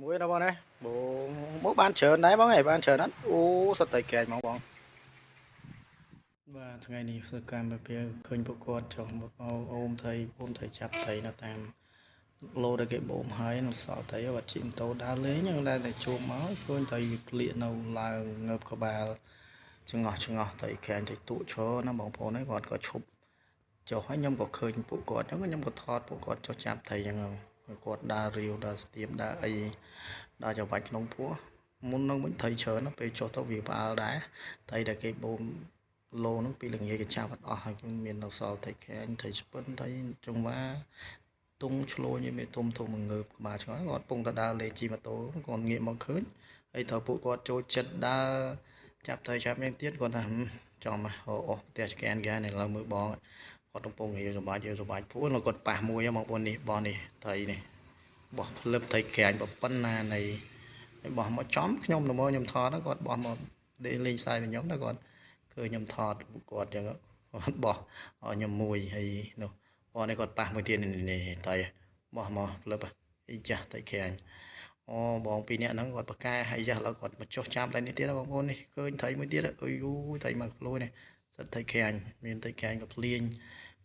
មួយណាបងណាបងមកបានច្រើនដែរបងឯងបានច្រើនណាស់អូសត្វតែកែងហ្មងបងបាទថ្ងៃនេះសកម្មភាពឃើញពួកគាត់ចុះមកអូមថៃអូមថៃចាប់ថៃនៅតាមលោដែលគេបូមហើយនៅសល់ថៃបាត់ជិះម៉ូតូដើរលេងហ្នឹងដែរតែជួបមកឃើញថៃវាភ្លៀកនៅឡើងងើបក្បាលចង្អោះចង្អោះថៃក្រាញថៃទូឈរណាបងប្អូនហ្នឹងគាត់ក៏ឈប់ចុះហើយខ្ញុំក៏ឃើញពួកគាត់ហ្នឹងខ្ញុំក៏ថតពួកគាត់ចុះចាប់ថៃហ្នឹងគាត់ដើររាវដើរស្ទៀមដើរអីដើរច្របាច់ក្នុងពោះមុននឹងវិញថៃច្រើនណាពេលចុះទៅវាផ្អើលដែរថៃដែលគេបូមលោហ្នឹងពីល្ងាចគេចាប់អត់អស់ហើយមាននៅសល់ថៃក្រាញថៃស្ពិនថៃចង្វាទុងឆ្លួញមានធំធំងើបក្បាលឆ្ងល់គាត់ពងតដើរលេងជិះម៉ូតូគាត់ងាកមកឃើញហើយត្រូវពួកគាត់ចូលចិត្តដើរចាប់ថៃចាប់មានទៀតគាត់ថាចំអូផ្ទះឆ្កែនគេនេះឡើយមើលបងគាត់កំពុងរៀបសម្បាច់រៀបសម្បាច់ពួនគាត់ប៉ះមួយបងប្អូននេះបោះនេះថៃនេះបោះភ្លឹបថៃក្រាញប៉ុណ្ណានៃហើយបោះមកចំខ្ញុំទៅមកខ្ញុំថតគាត់បោះមកលេងខ្សែខ្ញុំតែគាត់ឃើញខ្ញុំថតគាត់ចឹងគាត់បោះឲ្យខ្ញុំមួយហើយនោះបងនេះគាត់ប៉ះមួយទៀតនេះថៃបោះមកភ្លឹបអីចាស់ថៃក្រាញអូបងពីរនាក់ហ្នឹងគាត់ប្រកែហើយចាស់ឥឡូវគាត់មកចុះចាប់ឡើងនេះទៀតបងប្អូននេះឃើញថៃមួយទៀតអុយយថៃមកភ្លួយនេះសិតថៃក្រាញមានថៃក្រាញក៏ភ្លៀង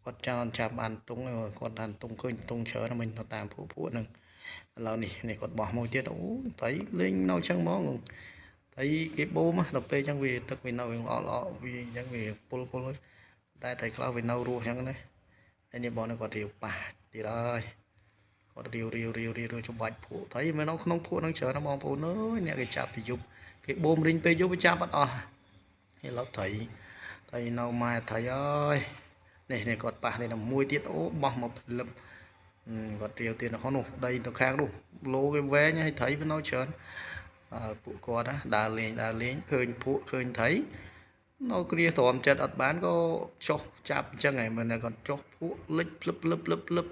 គាត់ចង់ចាប់បានតុងគាត់ថាតុងឃើញតុងច្រើនមិញទៅតាមពួកពួកហ្នឹងឥឡូវនេះនេះគាត់បោះមួយទៀតអូថៃលេងនៅចឹងហ្មងថៃគេបូមដល់ពេលចឹងវាទឹកវានៅល្អល្អវាចឹងវាពុលពុលតែថៃខ្លះវានៅរស់ចឹងណាហើយនេះបងនេះគាត់រាវប៉ះទៀតហើយគាត់រាវរាវរាវរាវច្បាច់ពួកថៃមិននៅក្នុងពួកហ្នឹងច្រើនណាបងប្អូនអើយអ្នកគេចាប់ពីយប់គេបូមរិញពេលយប់វាចាប់អត់អស់ហើយឡូវថៃថៃនៅម៉ែថៃអើយនេះនេះគាត់ប៉ះនេះមួយទៀតអូបោះមកភ្លឹបគាត់រាវទៀតនៅនោះដីទៅខាងនោះលោគេវែងហើយថៃវានៅច្រើនពួកគាត់ណាដើរលេងដើរលេងឃើញពួកឃើញថៃនៅគ្រាទ្រាំចិត្តអត់បានក៏ចុះចាប់អញ្ចឹងហើយមិនគាត់ចុះពួកលិចភ្លឹបភ្លឹបភ្លឹបភ្លឹប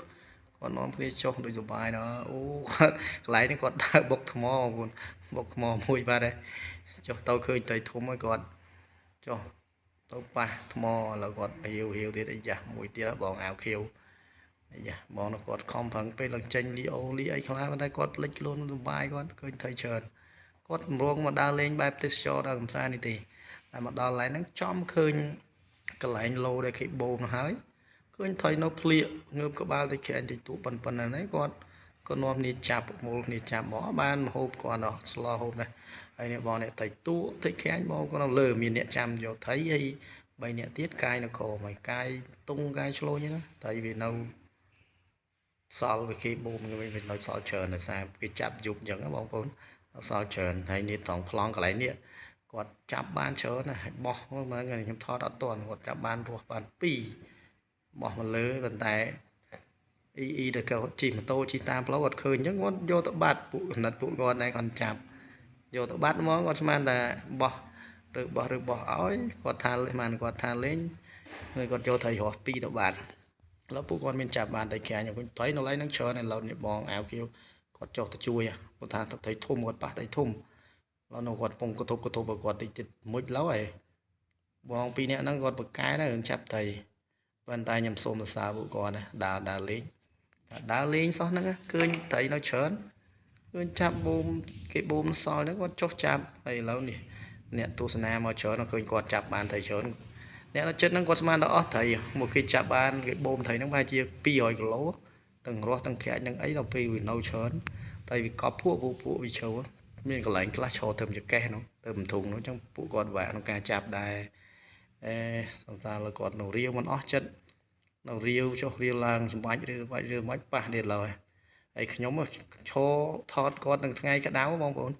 គាត់នាំគ្នាចុះដូចសុបាយណាអូគាត់កន្លែងនេះគាត់ដើរបុកថ្មបងប្អូនបុកថ្មមួយបាទហើយចុះទៅឃើញត្រីធំហើយគាត់ចុះទៅប៉ះថ្មឥឡូវគាត់រាវរាវទៀតអីចាស់មួយទៀតបងអាវខៀវអីចាបងនោះគាត់ខំប្រឹងពេលឡើងចេញលីអូលីអីខ្លះប៉ុន្តែគាត់ភ្លេចខ្លួនសុបាយគាត់ឃើញត្រីច្រើនគាត់ម្រងមកដើរលេងបែបទេសចរដល់កំសាន្តនេះទេតែមកដល់កន្លែងហ្នឹងចំឃើញកន្លែងលោដែលគេបូមហើយឃើញថៃនៅភ្លៀកងើបក្បាលទៅក្រាញទៅទូប៉ុណ្ប៉ុណ្ណាហ្នឹងគាត់ក៏នាំគ្នាចាប់មូលគ្នាចាប់មកបានមហូបគាត់អស់ស្លោហូបដែរហើយនេះបងនេះថៃទូថៃក្រាញបងគាត់នៅលើមានអ្នកចាំយកថៃហើយ3អ្នកទៀតកាយនៅក្រោមហើយកាយតុងកាយឆ្លូញណាថៃវានៅសល់វាគេបូមវានៅសល់ច្រើនដោយសារគេចាប់យប់អញ្ចឹងបងប្អូនសល់ច្រើនហើយនេះត្រង់ប្លង់កន្លែងនេះគាត់ចាប់បានច្រើនណាស់ហើយបោះមកខ្ញុំថតអត់ទាន់គាត់ចាប់បានរស់បាន2បោះមកលើប៉ុន្តែអ៊ីអ៊ីដែលគាត់ជិះម៉ូតូជិះតាមផ្លូវគាត់ឃើញអញ្ចឹងគាត់យកទៅបាត់ពួកកណិតពួកគាត់ដែរគាត់ចាប់យកទៅបាត់ហ្មងគាត់ស្មានតែបោះឬបោះឬបោះឲ្យគាត់ថាបានគាត់ថាលេងគាត់យកត្រីរស់2ទៅបាត់ឥឡូវពួកគាត់មានចាប់បានតែក្រាញវិញត្រីនៅឡៃហ្នឹងច្រើនឥឡូវនេះបងអាវខៀវគាត់ចុះទៅជួយគាត់ថាត្រីធំគាត់ប៉ះត្រីធំឥឡូវនោះគាត់ពងកទប់កទប់ឲ្យគាត់តិចតិចមុជឡូវហើយបងពីរនាក់ហ្នឹងគាត់ប្រកែដែររឿងចាប់ត្រីប៉ុន្តែខ្ញុំសូមសរសើរពួកគាត់ណាដើរដើរលេងដើរលេងសោះហ្នឹងឃើញត្រីនៅច្រើនឃើញចាប់បូមគេបូមសល់ហ្នឹងគាត់ចុះចាប់ហើយឥឡូវនេះអ្នកទស្សនាមកច្រើនឃើញគាត់ចាប់បានត្រីច្រើនអ្នកនៅចិត្តហ្នឹងគាត់ស្មានដល់អស់ត្រីមកគេចាប់បានគេបូមត្រីហ្នឹងប្រហែលជា200គីឡូទាំងរស់ទាំងក្រាច់ទាំងអីដល់ពេលវានៅច្រើនតែវាកប់ពួកពួកវាជ្រៅមានកន្លែងខ្លះឈរទៅចកេះនោះទៅបន្ធុងនោះអញ្ចឹងពួកគាត់វាក់ក្នុងការចាប់ដែរអេសង្សារលើគាត់នៅរាវមិនអស់ចិត្តនៅរាវចុះរាវឡើងសម្បាច់រាវសម្បាច់រាវសម្បាច់ប៉ះទៀតឡើយហើយខ្ញុំឈរថតគាត់ទាំងថ្ងៃក្តៅបងប្អូន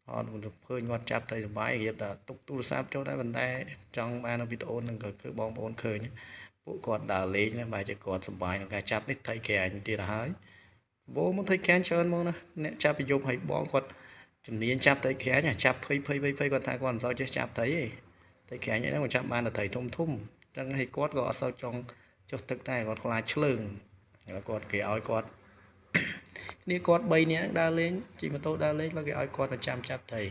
ថតឃើញគាត់ចាប់ទៅសុបាយរៀបតែទុកទូរស័ព្ទចូលដែរប៉ុន្តែចង់បានវីដេអូហ្នឹងក៏គឺបងប្អូនឃើញពួកគាត់ដើរលេងណាបែរជាគាត់សុបាយក្នុងការចាប់នេះថៃក្រាញទៀតហើយបូមកថៃក្រាញច្រើនមកណាអ្នកចាប់ពីយប់ហើយបងគាត់ជំនាញចាប់ត្រីក្រាញចាប់ភ័យភ័យភ័យភ័យគាត់ថាគាត់មិនសូវចេះចាប់ត្រីទេត្រីក្រាញហ្នឹងគាត់ចាប់បានតែត្រីធំធំអញ្ចឹងហើយគាត់ក៏អត់សូវចង់ចុះទឹកដែរគាត់ខ្លាចឆ្លើងគាត់គេឲ្យគាត់គ្នាគាត់3នាក់ដើរលេងជិះម៉ូតូដើរលេងแล้วគេឲ្យគាត់មកចាំចាប់ត្រី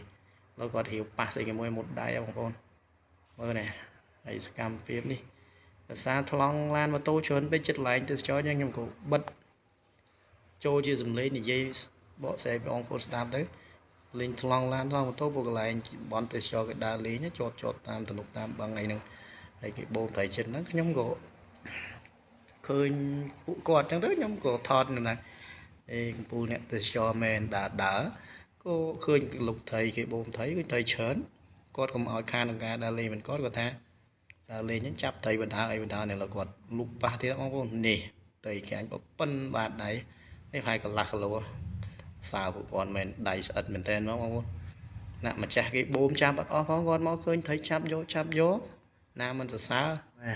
แล้วគាត់រៀវប៉ះស្អីគេមួយមុតដៃបងប្អូនមើលនេះហើយសកម្មភាពនេះដោយសារថ្លង់ឡានម៉ូតូច្រើនពេកចិត្តឡែងទេសចរខ្ញុំក៏បិទចូលជាសំឡេងនិយាយ បកស្រាយបងប្អូនស្ដាប់ទៅលេងថ្លង់ឡានថ្លង់ម៉ូតូពួកកន្លែងបនទេសចរគេដើរលេងជាប់ជាប់តាមទំនប់តាមបឹងអីហ្នឹងហើយគេបូមត្រីចិត្តហ្នឹងខ្ញុំក៏ឃើញពួកគាត់អញ្ចឹងទៅខ្ញុំក៏ថតនឹងណាអេកំពូលអ្នកទេសចរមែនដើរដើរក៏ឃើញលោកត្រីគេបូមត្រីឃើញត្រីច្រើនគាត់កុំឲ្យខានក្នុងការដើរលេងមិនគាត់គាត់ថាដើរលេងហ្នឹងចាប់ត្រីបណ្ដើអីបណ្ដើនេះឡើយគាត់លុកប៉ះទៀតបងប្អូននេះត្រីក្រាញ់ប៉ុនបាតដៃនេះប្រហែលកន្លះគីឡូសើពួកគាត់មែនដៃស្អិតមែនតើបងប្អូនណាម្ចាស់គេបូមចាប់អត់អស់ផងគាត់មកឃើញត្រីចាប់យកចាប់យកណាមិនសរសើរ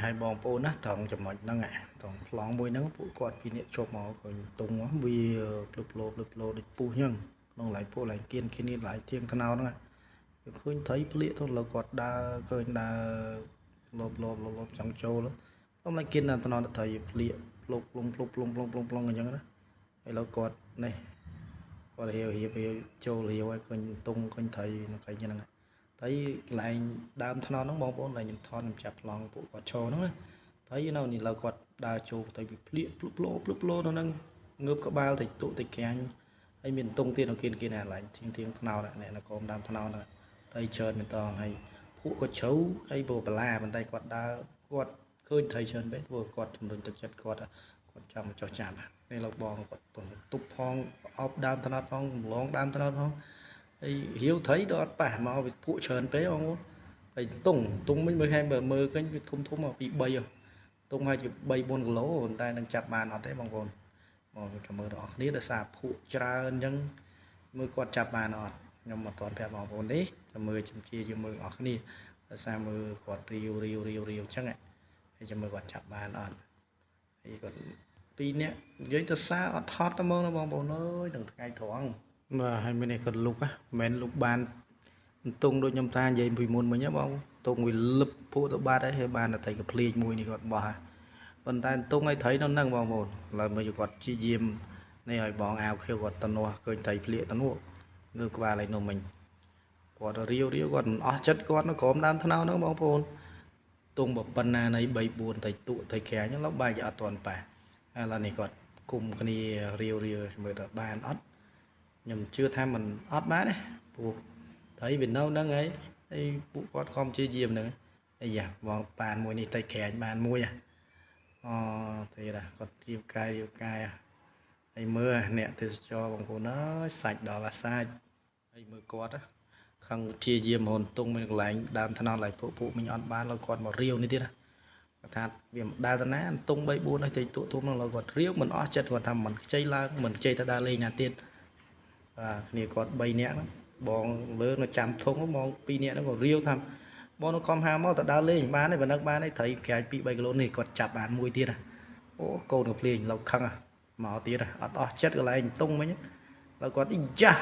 ហើយបងប្អូនណាត្រង់ចំណុចហ្នឹងត្រង់ប្លង់មួយហ្នឹងពួកគាត់ពីរនាក់ជប់មកឃើញតុងវាភ្លឹបភ្លោភ្លឹបភ្លោដូចពុះអញ្ចឹងក្នុងឡៃពួកឡៃគៀនគៀនឡៃធៀងថ្នោតហ្នឹងវាឃើញត្រីភ្លៀកទៅលើគាត់ដើរឃើញដើរលបលបលបចង់ចូលខ្ញុំឡៃគៀនតាមថ្នោតត្រីភ្លៀកភ្លុកភ្លុងភ្លុកភ្លុងភ្លុងភ្លុងភ្លុងអញ្ចឹងណាហើយលើគាត់នេះគាត់រាវរៀបរាវចូលរាវឲ្យឃើញតុងឃើញត្រីនៅកន្លែងហ្នឹងត្រីកន្លែងដើមថ្នោតហ្នឹងបងប្អូនដែលខ្ញុំថតខ្ញុំចាប់ប្លង់ពួកគាត់ឈរហ្នឹងណាត្រីនៅនេះលើគាត់ដើរចូលទៅពីភ្លៀកភ្លុកភ្លោភ្លុកភ្លោនៅហ្នឹងងើបក្បាលតិចតុតិចក្រាញ់ហើយមានតុងទៀតនៅគៀនគៀនអាកន្លែងធៀងធៀងថ្នោតអ្នកនៅក្រោមដើមថ្នោតហ្នឹងត្រីច្រើនមែនតហើយពួកក៏ជ្រៅហើយព្រោះបន្លាប៉ុន្តែគាត់ដើរគាត់ឃើញត្រីច្រើនពេកព្រោះគាត់ជំរុញទឹកចិត្តគាត់គាត់ចង់មកចោះចាប់នេះលោកបងគាត់ពងទប់ផងអោបដើមថ្នោតផងកំឡងដើមថ្នោតផងហើយរាវត្រីដល់អត់ប៉ះមកវាពួកច្រើនពេកបងប្អូនហើយតុងតុងមិញមើលខែមើលឃើញវាធំធំមកពី3តុងហើយជា3 4គីឡូប៉ុន្តែនឹងចាប់បានអត់ទេបងប្អូនមកចាំមើលទាំងអស់គ្នាដោយសារភក់ច្រើនអញ្ចឹងមើលគាត់ចាប់បានអត់ខ្ញុំអត់ទាន់ប្រាប់បងប្អូនទេចាំមើលជំជាយើងមើលអស់គ្នាដោយសារមើលគាត់រាវរាវរាវរាវអញ្ចឹងហើយចាំមើលគាត់ចាប់បានអត់ហើយគាត់ពីរនាក់និយាយទៅសារអត់ថត់តែហ្មងណាបងប្អូនអើយទាំងថ្ងៃត្រង់បាទហើយមាននេះគាត់លុកណាមិនមែនលុកបានតុងដូចខ្ញុំតានិយាយពីមុនមិញណាបងតុងវាលឹបពួកទៅបាត់ហើយបានតែត្រីកភ្លៀងមួយនេះគាត់បោះប៉ុន្តែតុងឲ្យត្រីនៅហ្នឹងបងប្អូនឥឡូវមើលគាត់ជាយាមនេះឲ្យបងអាវខៀវគាត់តំណោះឃើញត្រីភ្លៀកតំណោះងើបក្បាលឲ្យនោះមិញគាត់រាវរាវគាត់មិនអស់ចិត្តគាត់នៅក្រោមដើមថ្នោតហ្នឹងបងប្អូនតុងប៉ុណ្ណានៃ3 4ត្រីទក់ត្រីក្រាញ់ឡើយបែកអត់ទាន់ប៉ះឥឡូវនេះគាត់គុំគ្នារាវរាវមើលទៅបានអត់ខ្ញុំជឿថាมันអត់បានទេព្រោះត្រីវានៅហ្នឹងហើយហើយពួកគាត់ខំជាយាមហ្នឹងអាយ៉ាបងបានមួយនេះត្រីក្រាញ់បានមួយអូទេគាត់រៀបកាយរៀបកាយហើយមើលអ្នកទេសចរបងប្អូនអើយសាច់ដល់អាសាច់ហើយមើលគាត់ខាងជាយាមរនតុងមានកន្លែងដើមថ្នោតឡើយពួកពួកមិញអត់បានឡើយគាត់មករាវនេះទៀតណាគាត់ថាវាមិនដើរទៅណាតុង3 4ហើយទៅទូទុំហ្នឹងឡើយគាត់រាវមិនអស់ចិត្តគាត់ថាមិនខ្ចីឡើងមិនខ្ចីទៅដើរលេងណាទៀតបាទគ្នាគាត់3នាក់ហ្នឹងបងលើនៅចាំធុងបង2នាក់ហ្នឹងក៏រាវថាបងនៅខំហាមកទៅដើរលេងបានទេបើនឹកបានទេត្រីក្រាញ់2 3គីឡូនេះគាត់ចាប់បានមួយទៀតណាអូកូនកភ្លេងលោកខឹងមកទៀតអត់អស់ចិត្តកន្លែងតុងមិញแล้วគាត់យ៉ា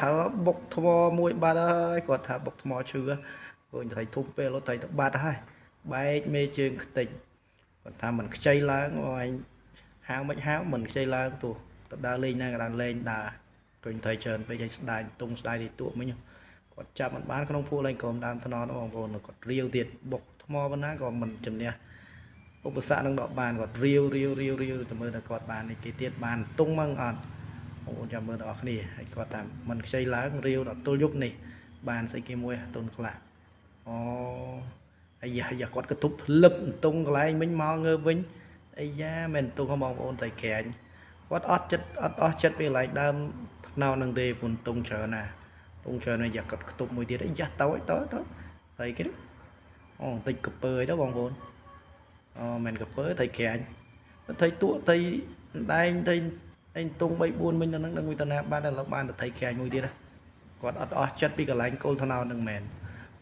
បុកថ្មមួយបាត់ហើយគាត់ថាបុកថ្មឈឺឃើញត្រីធំពេលត្រីទៅបាត់ហើយបែកមេជើងខ្ទេចគាត់ថាមិនខ្ចីឡើងបងឯងហាវមិនហាវមិនខ្ចីឡើងទោះទៅដើរលេងណាក៏ដើរលេងដើរឃើញត្រីច្រើនពេកឲ្យស្ដាយតុងស្ដាយទីទួមិញគាត់ចាប់មិនបានក្នុងភូមិលែងក្រមដើមថ្នល់បងប្អូនគាត់រាវទៀតបុកថ្មប៉ុណ្ណាក៏មិនជំនះឧបសគ្គនឹងដកបានគាត់រាវរាវរាវរាវទៅមើលតែគាត់បាននេះគេទៀតបានតុងមកអត់បងប្អូនចាំមើលទាំងអស់គ្នាហើយគាត់ថាមិនខ្ចីឡើងរាវដល់ទល់យប់នេះបានស្អីគេមួយតុនខ្លះអូអាយ៉ាយ៉ាគាត់កទប់ភ្លឹបតុងកន្លែងវិញមកងើបវិញអាយ៉ាមែនតុងបងប្អូនតែក្រាញ់គាត់អត់ចិត្តអត់អស់ចិត្តពីកន្លែងដើមថ្នោតនឹងទេពុនតុងច្រើនណាតុងច្រើនណាយ៉ាគាត់ខ្ទប់មួយទៀតអាយ៉ាតើតើតើហើយគេអូបន្តិចកពើទៅបងប្អូនអូមែនកពើត្រីក្រាញ់ត្រីទក់ត្រីដែងត្រីឯងតុង3 4មិញហ្នឹងនឹងវិតនាបានដល់បានត្រីក្រាញ់មួយទៀតគាត់អត់អស់ចិត្តពីកន្លែងគោលថ្នោតហ្នឹងមែន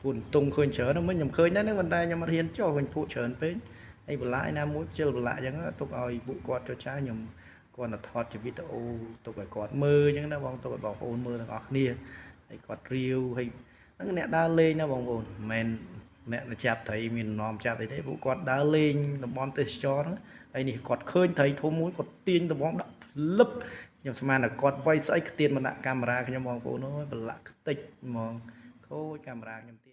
ពួនតុងឃើញច្រើនហ្នឹងមិញខ្ញុំឃើញដែរហ្នឹងប៉ុន្តែខ្ញុំអត់ហ៊ានចុះឃើញពួកច្រើនពេកហើយបន្លាយណាមួយជិលបន្លាយអញ្ចឹងទុកឲ្យពួកគាត់ចុះចាខ្ញុំគាត់ទៅថតជាវីដេអូទុកឲ្យគាត់មើលអញ្ចឹងណាបងទុកឲ្យបងប្អូនមើលទាំងអស់គ្នាហើយគាត់រាវហើយហ្នឹងអ្នកដើរលេងណាបងប្អូនមិនមែនអ្នកចាប់ត្រីមាននាំចាប់អីទេពួកគាត់ដើរលេងតំបន់ទេសចរហ្នឹងហើយនេះគាត់ឃើញត្រីធំមួយគាត់ទាញដំបងដាក់ភ្លឹបខ្ញុំស្មានតែគាត់វាយស្អីខ្ទានមកដាក់កាមេរ៉ាខ្ញុំបងប្អូនអើយប្រឡាក់ខ្ទេចហ្មងខូចកាមេរ៉ាខ្ញុំទៀត។